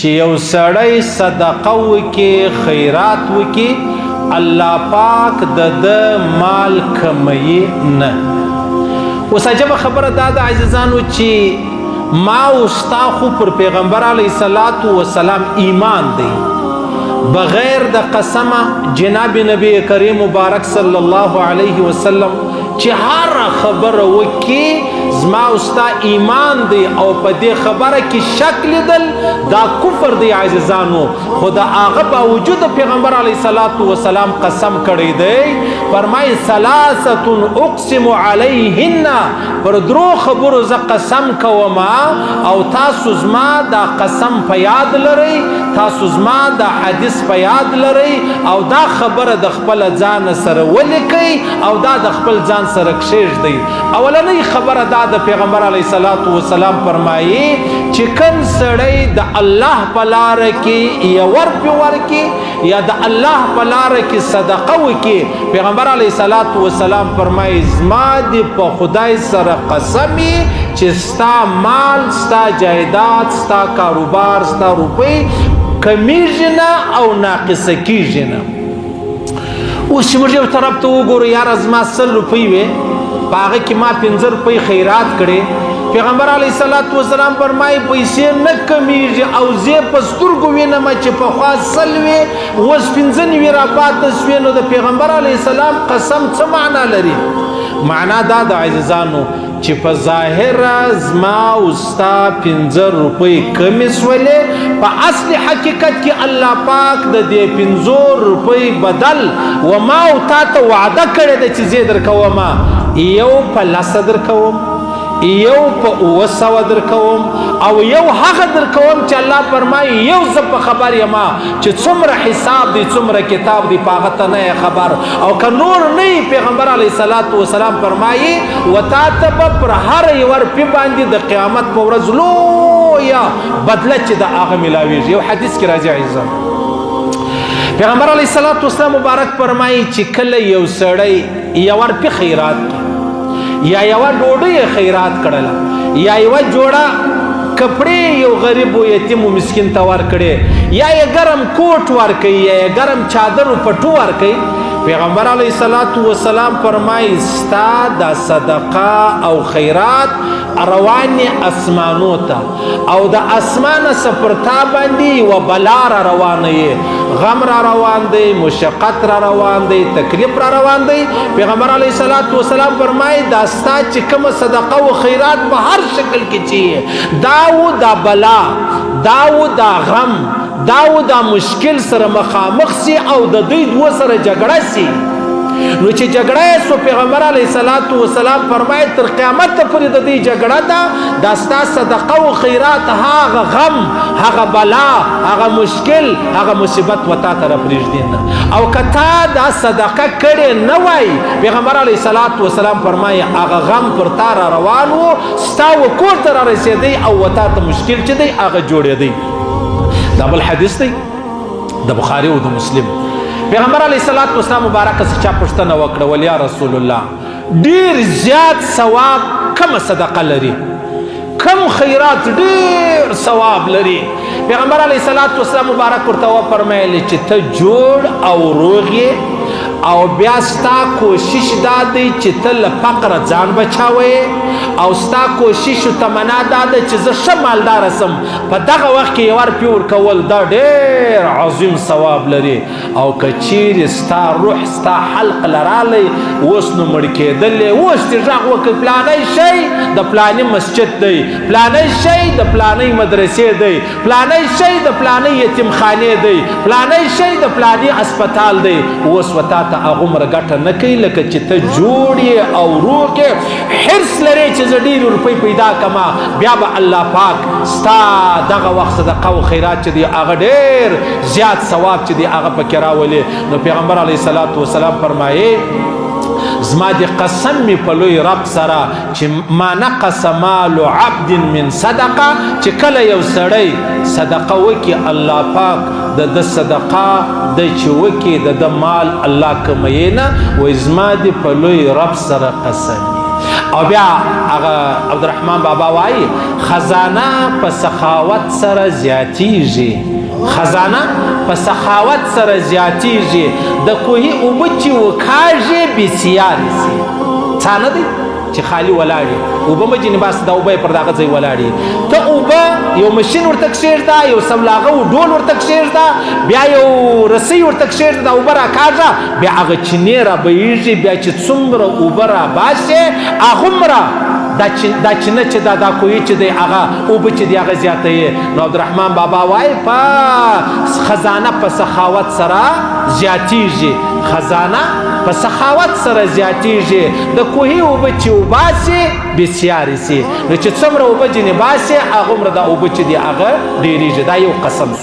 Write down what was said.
چې یو سړی صدقه وکي، خیرات وکي، الله پاک د ده مال کموي نه. اوس عجبه خبره دا ده عزیزانو چې ما او ستا خو پر پیغمبر علیه الصلاة والسلام ایمان دی، بغیر د قسمه جناب نبی کریم مبارک صلی الله علیه وسلم چې هر خبره وکي زما او ستا ایمان دی، او په دې خبره کې شک لیدل دا کفر دی عزیزانو. خو د هغه باوجود پیغمبر علیه الصلاة والسلام قسم کړی دی، فرمایي ثلاثة اقسم علیهن، پر درو خبرو زه قسم کوم او تاسو زما دا قسم په یاد لرئ، تاسو زما دا حدیث په یاد لرئ، او دا خبره د خپل ځان سره ولیکئ او دا د خپل ځان سره کښېږدئ. اولنۍ خبره دا د پیغمبر علیه الصلاة والسلام فرمایي چې کوم سړی د الله په لاره کې یو روپۍ ورکړي یا د الله په لاره کې صدقه وکړي، پیغمبر علیه الصلاة والسلام فرمایي زما دې په خدای سره قسم چې ستا مال، ستا جایداد، ستا کاروبار، ستا روپۍ کمیږي نه او ناقصه کیږي نه. اوس چې موږ یو طرف ته وګورو، یاره زما 100 روپۍ وې، په هغه کې ما 5 روپۍ خیرات کړې، پیغمبر علیه الصلاة والسلام فرمایي پیسې نه کمیږي او زه په سترګو وینم چې پخوا 100 وې اوس 95 راپاتې سوې. نو د پیغمبر علیه السلام قسم څه معنا لري؟ معنا دا د عزیزانو چې په ظاهره زما او ستا 5 روپۍ کمې سولې، په اصل حقیقت کې الله پاک د دې 5 روپۍ بدل و ما او تا ته وعده کړې ده چې زه درکوم، یو په 10 درکوم، یو په 700 درکوم، او یو هغه درکوم چې الله فرمایي یو زه په خبر یم چې څومره حساب دی، څومره کتاب دی، په هغه ته نه خبر. او که نور نه، پیغمبر علیه الصلاة والسلام فرمایي و تا ته به پر هر یوه روپۍ باندې د قیامت په ورځ لویه بدله چې د هغه میلاویږي. یو حدیث کې راځي عزیزان، پیغمبر علیه الصلاة والسلام مبارک فرمایي چې کله یو سړی یوه روپۍ خیرات کړي یا یوه ډوډۍ خیرات کړله یا یوه جوړه کپړې یو غریب و یتیم و مسکین ته ورکړې یا یې ګرم کوټ ورکوي یا یې ګرم چادر و پټو ورکوي، پیغمبر علیه الصلاة والسلام فرمایي ستا دا صدقه او خیرات روان اسمانو ته او د اسمانه سپرتا باندې یوه بلا را روانه یې، غم را روان دی، مشقت را روان دی، تکلیف را روان دی. پیغمبر علیه الصلاة والسلام فرمایي دا ستا چې کومه صدقه و خیرات په هر شکل کې چې دا و دا بلا، دا و دا غم، دا و دا مشکل سره مخامخ سي او د دوی دوه سره جګړه سي. نو چې جګړه یې سو، پیغمبر علیه الصلاة والسلام فرمایي تر قیامت پورې د دوی جګړه ده، دا ستا صدقه و خیرات هغه غم، هغه بلا، هغه مشکل، هغه مصیبت و تا ته راپرېږدي نه. او که تا دا صدقه کړې نه وای، پیغمبر علیه الصلاة والسلام فرمایي هغه غم پر تا را روان و، ستا و کور ته را رسېدی او و تا ته مشکل چې دی هغه جوړېدی. دا بل حدیث دی د بخاري او د مسلم. پیغمبر علیه الصلاة والسلام مبارک څخه چا پوښتنه وکړه، ول یا رسول الله ډیر زیات ثواب کومه صدقه لري، کم خیرات ډیر ثواب لري؟ پیغمبر علیه الصلاة والسلام مبارک ورته وفرمایل چې ته جوړ او روغ یې او بیا ستا کوشش دا دی چې ته له فقره ځان بچاوې، او ستا کوشش او تمنا دا ده چې زه ښه مالدار سم، په دغه وخت کې یوه روپۍ ورکول دا ډېر عظیم ثواب لري. او که چیرې ستا روح ستا حلق له رالی اوس نو مړ کېدل یې، اوس دې غږ وکړ پلانی شی د پلاني مسجد دی، پلانی شی د پلانۍ مدرسې دی، پلانی شی د پلانۍ یتیمخانې دی، پلانی شی د پلاني اسپتال دی، اوس و تا ته هغومره ګټه نه کوي لکه چې ته جوړ یې او روغ یې، حرص لرې چې زه ډېرې روپۍ پیدا کړم، بیا به الله پاک ستا دغه وخت صدقه او خیرات چې دی هغه ډېر زیات ثواب چې دی هغه پکې راولي. نو پیغمبر علیه الصلاة والسلام فرمایي زما د قسم مې په لوی رب سره چې ما نقص مال عبد من صدقه، چې کله یو سړی صدقه وکړي الله پاک د ده صدقه د چې وکړي د ده مال الله کموي نه. وایي زما دې په لوی رب سره قسم. او بیا هغه عبدالرحمن بابا وایي خزانه په سخاوت سره زیاتیږي، خزانه په سخاوت سره زیاتیږي، د کوهي اوبه چې وکاږي بسیارې سي. څا نه دی چې خالی ولاړې اوبه مه جنې باسه، دا اوبه یې پر دغه ځای ولاړې. ته اوبه یو مشین ورته کښېږده، یو سملاغه و ډول ورته کښېږده، بیا یو رسۍ ورته کښېږده، دا اوبه راکاږه، بیا هغه چینې را بهیږي، بیا چې څومره اوبه را باسې هغومره دا چینه چې دا کوهي چې دی هغه اوبه چې دی هغه زیاتوي. نو عبدالرحمن بابا وایي په خزانه په سخاوت سره زیاتیږي، خزانه په سخاوت سره زیاتیږي، د کوهي اوبه چې وباسي بسیارې سي. نو چې څومره اوبه جنې باسي هغومره دا اوبه چې دي هغه ډېرېږي. دا یو قسم.